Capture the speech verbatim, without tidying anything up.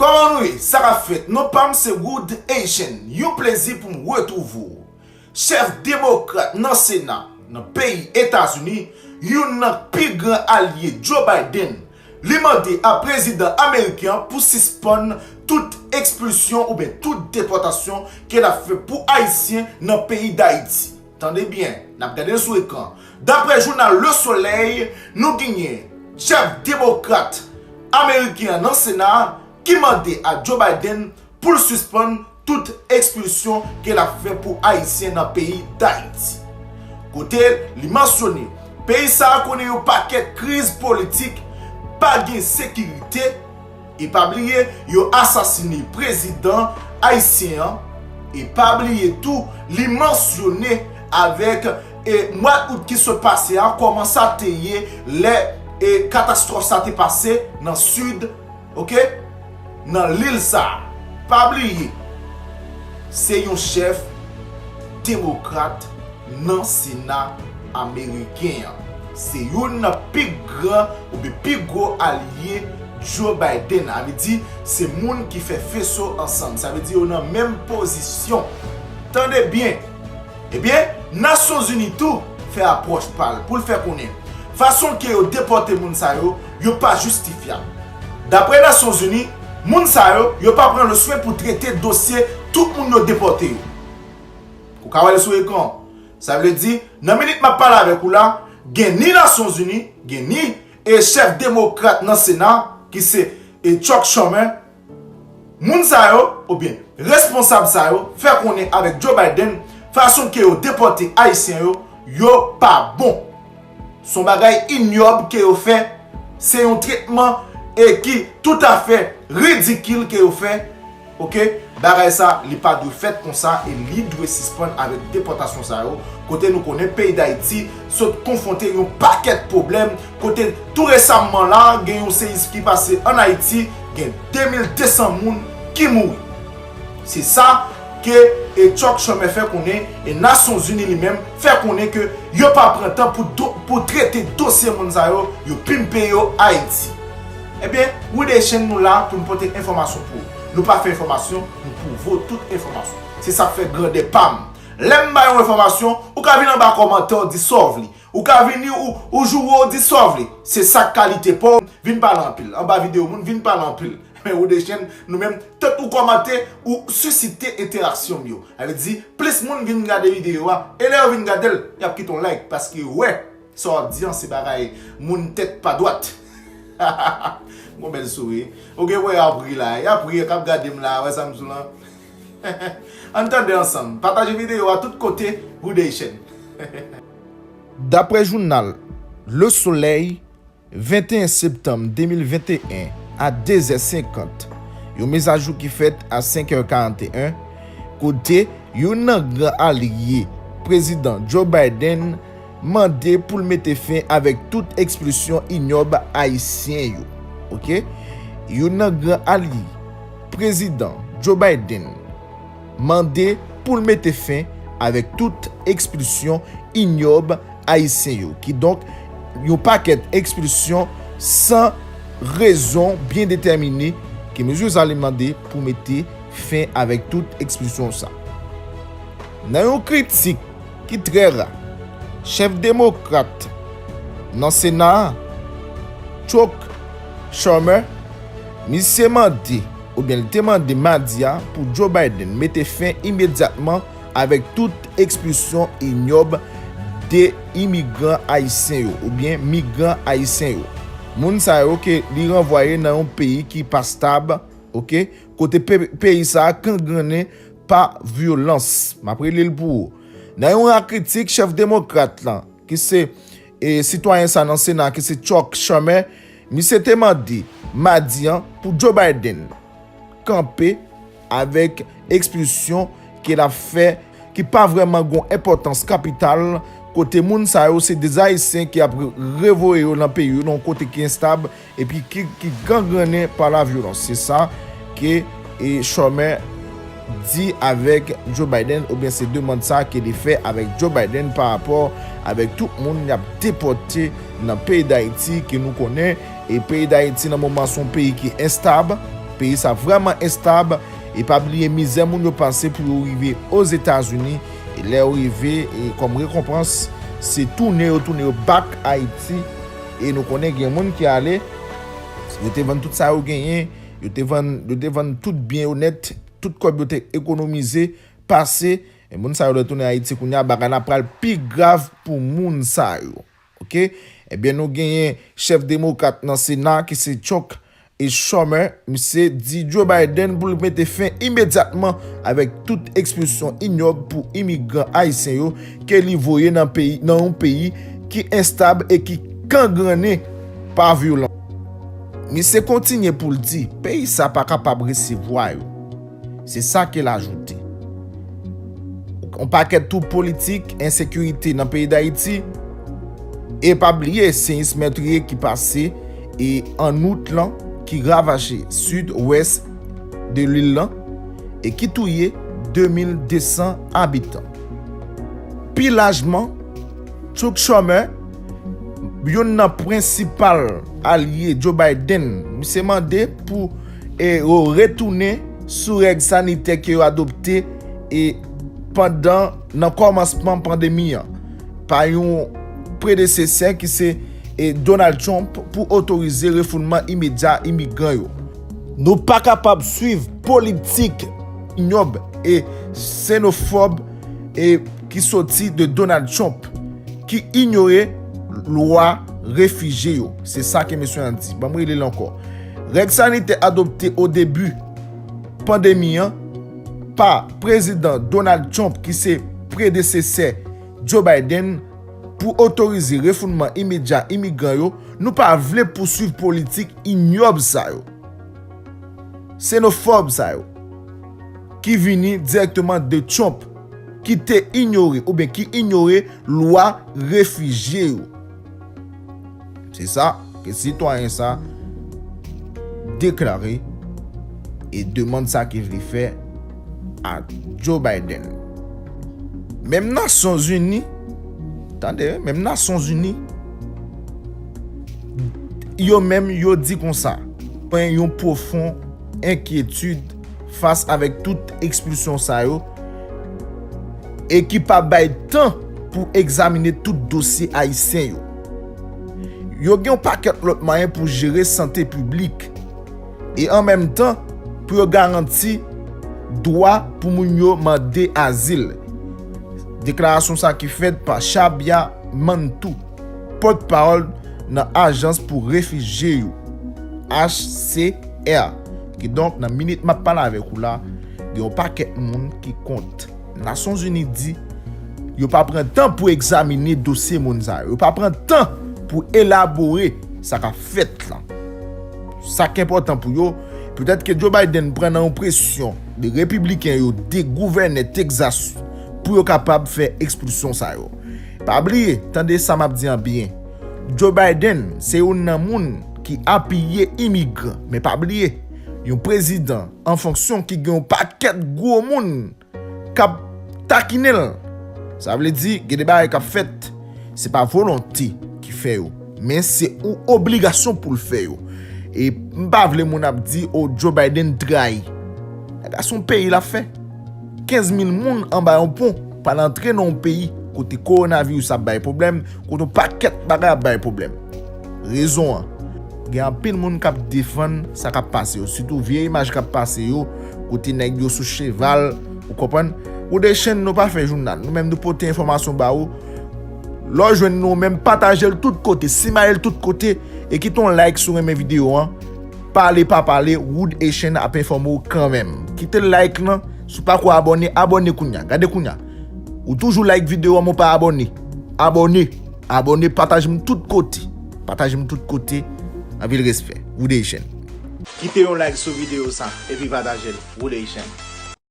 Kòman nou ye? Sa k ap fèt? Non pa m se Wood Haitian. Yon plezi pou m retwouve w. Chèf demokrat nan Sena nan peyi Etazini, youn nan pi gran alye Joe Biden, li mande a prezidan ameriken an pou sispann tout ekspilsyon oubyen tout depòtasyon ke l ap fè pou Ayisyen nan peyi Dayiti. Tande byen, n ap gade l sou ekran. Daprè jounal Le Soleil, nou genyen chèf demokrat ameriken an nan Sena a ki mande a Joe Biden pou l sispann tout ekspilsyon ke l ap fè pou Ayisyen nan peyi Dayiti. Kote li mansyone, peyi sa a konnen yon pakèt kriz politik, pa gen sekirite, e pa bliye, yo asasine prezidan ayisyen an, e pa bliye tou, li mansyone avèk e mwa out ki sot pase a, kòman sa te ye lè e katastwòf sa te pase nan sid, oke, nan lil sa a. Pa bliye, se yon chèf demokrat nan Sena ameriken an. Se youn nan pi gran oubyen pi gwo alye Joe Biden. Sa vle di, se moun ki fè feso ansanm. Sa vle di, yo nan menm pozisyon. Tande byen. Ebyen, Nasyonzini tou fè apwòch pa l pou l fè konnen fason ke yo depòte moun sa yo, yo pa jistifyab. Daprè Nasyonzini, moun sa yo, yo pa pran le swen pou trete dosye tout moun yo depòte yo. Ou ka wè l sou ekran. Sa vle di, nan minit m ap pale avèk ou la, gen ni Nasyonzini, gen ni e chèf demokrat nan Sena, ki se e Chuck Schumer, moun sa yo, oubyen responsab sa yo, fè konnen avèk Joe Biden, fason ke yo depòte Ayisyen yo, yo pa bon. Se yon bagay inyòb ke yo fè, se yon tretman e ki toutafè ridikil ke yo fè, oke? Bagay sa, li pa dwe fèt konsa e li dwe sispann avèk depòtasyon sa yo, kote nou konnen peyi Dayiti sot konfwonte yon pakèt pwoblèm, kote tou resamman la, gen yon seyis ki pase ann Ayiti, gen de mil de san moun ki mouri. Se sa ke e Chuck Schumer fè konnen, e Nasyonzini li menm fè konnen ke yo pa pran tan pou do, pou trete dosye moun sa yo, yo pimpe yo Ayiti. Ebyen, Wood Haitian nou la pou n pote enfòmasyon pou ou. Nou pa fè enfòmasyon, nou pwouve w tout enfòmasyon. Se sa k fè grandè pa m. Lè m bay yon enfòmasyon, ou ka vin anba kòmantè w di sa w vle. Ou ka vini, ou, ou joure, ou di sa w vle. Se sa k kalite pa w. Vin pale anpil. Anba videyo moun, vin pale anpil. Men Wood Haitian, nou menm, tank ou kòmante, ou sisite entèraksyon m yo. Sa vle di, plis moun vin gade videyo a, e lè yo vin gade l, y ap kite yon like, paske yo wè sa w ap di an se bagay moun tèt pa dwat. Gon bèl souri. Ou gen wè y ap ri la, y ap ri, k ap gade m la, wè sa m sou lan. Ann tande ansanm. Pataje videyo a tout kote, Wood Haitian. Daprè jounal Le Soleil, venteyen septanm de mil venteyen a de zè senkant, yon mizajou ki fèt a senk è karanteyen, kote youn nan gran alye prezidan Joe Biden mande pou l mete fen avèk tout ekspilsyon inyòb ayisyen yo. Oke? Youn nan gran alye prezidan Joe Biden mande pou l mete fen avèk tout ekspilsyon inyòb ayisyen yo. Kidonk, yon pakèt ekspilsyon san rezon byen detèmine ke mezi sa li mande pou mete fen avèk tout ekspilsyon sa. Nan yon kritik ki trè ra, chèf demokrat nan Sena a, Chuck Schumer, misye mande, oubyen li te mande madi a pou Joe Biden mete fen imedyatman avèk tout ekspilsyon inyòb de imigran ayisyen yo, oubyen migran ayisyen yo. Moun sa yo ke li ranvwaye nan yon peyi ki pa stab, oke, kote pe-, peyi sa a gangrennen pa vyolans. M ap rele l pou ou. Nan yon ra kritik, chèf demokrat lan, ki se, e, sitwayen sa nan Sena, ki se Chuck Schumer, misye te mande madi a pou Joe Biden kanpe avèk ekspilsyon ke l ap fè, ki pa vrèman gon enpòtans kapital, kote moun sa yo se de Ayisyen ki ap re-, revoye yo nan peyi yo, nan yon kote ki enstab, epi ki, ki gangrennen pa la vyolans. Se sa ke, e, Schumer di avèk Joe Biden, oubyen se demann sa ke li fè avèk Joe Biden pa rapò avèk tout moun y ap depòte nan peyi Dayiti, ke nou konnen, e peyi Dayiti nan moman se yon peyi ki enstab, Peyi sa vrèman enstab, e pa bliye mizè moun yo pase pou yo rive Ozetazini, e lè yo rive, e kòm rekonpans, se tounen yo tounen yo back Ayiti, e nou konnen gen moun ki ale, yo te vann tout sa yo genyen, yo te vann, yo te vann tout byen yo nèt, tout kòb yo te ekonomize, pase, e moun sa yo lè tounen Ayiti kounye a, bagay la pral pi grav pou moun sa yo. Oke? Ebyen, nou genyen chèf demokrat nan Sena ki se Chuck e Schumer, misye di Joe Biden pou l mete fen imedyatman avèk tout ekspilsyon inyòb pou imigran ayisyen yo ke li voye nan peyi, nan yon peyi ki enstab e ki kangrene pa vyolans. Misye kontinye pou l di peyi sa pa kapab resevwa yo. Se sa ke l ajoute. Yon pakèt twoup politik, ensekirite nan peyi Dayiti. E pa bliye seyis metriye ki pase e an out lan ki ravaje sid wès de lil lan e ki touye de mil de san abitan. Pi lajman, Chuck Schumer, youn nan prensipal alye Joe Biden, misye mande pou e yo retounen sou règ sanitè ke yo adopte e pandan nan kòmansman pandemi an pa yon predesesè ki se e Donald Trump pou otorize refoulman imedya imigran yo. Nou pa kapab swiv politik nyob e senofòb e ki soti de Donald Trump ki inyore lwa refijye yo. Se sa ke mesye an di. Ban m rele l ankò. Règ sanitè adopte o debi pandemi an pa prezidan Donald Trump ki se predesesè Joe Biden pou otorize refoulman imedya imigran yo, nou pa vle pouswiv politik inyòb sa yo. Senofòb sa yo ki vini dirèkteman de Trump ki te inyore oubyen ki inyore lwa refijye yo. Se sa ke sitwayen sa deklare e demann sa ke li fè a Joe Biden. Menm Nasyonzini, tande, menm Nasyonzini, yo menm yo di konsa, pran yon pwofon enkyetid fas avèk tout ekspilsyon sa yo e ki pa bay tan pou egzamine tout dosye ayisyen yo. Yo gen yon pakèt lòt mwayen pou jere sante piblik e an menm tan pou yo garanti dwa pou moun yo mande azil. Deklarasyon sa ki fèt pa Shabya Mantou, pòtpawòl nan Ajans pou Refijye yo, H C R, kidonk nan minit m ap pale avèk ou la, gen yon pakèt moun ki kont Nasyonzini di yo pa pran tan pou egzamine dosye moun sa yo. Yo pa pran tan pou elabore sa k ap fèt la. Sa k enpòtan pou yo, petèt ke Joe Biden pran nan yon presyon de repibliken yo, de gouvènè Texas, pou yo kapab fè ekspilsyon sa yo. Pa bliye, tande sa m ap di an byen. Joe Biden se youn nan moun ki apiye imigran, men pa bliye, yon prezidan an fonksyon ki gen yon pakèt gwo moun k ap takinen l. Sa vle di, gen de bagay k ap fèt. Se pa volonte ki fè yo, men se yon obligasyon pou l fè yo. E m pa vle moun ap di, "O, Joe Biden trayi." Nèg la, se yon peyi l ap fè. Kenz mil moun anba yon pon, pral antre nan yon peyi kote kowonaviris ap bay pwoblèm, kote yon pakèt bagay ap bay pwoblèm. Rezon an, gen anpil moun k ap defann sa k ap pase yo, sitou vye imaj k ap pase yo, kote nèg yo sou cheval, ou konprann? Ou de chenn, nou pa fè jounal, nou menm nou pote enfòmasyon ba ou. Lè w jwenn nou menm, pataje l tout kote, simaye l tout kote, e kite yon like si w renmen videyo an. Pale pa pale, Wood Haitian ap enfòme w kanmenm. Kite like lan, si w pako abòne, abòne kounya, gade kounya. Ou toujou like videyo an, men w pa abòne. Abòne, abòne, pataje m tout kote. Pataje m tout kote, anpil respè. Wood Haitian. Kite yon like sou videyo sa, epi pataje l. Wood Haitian.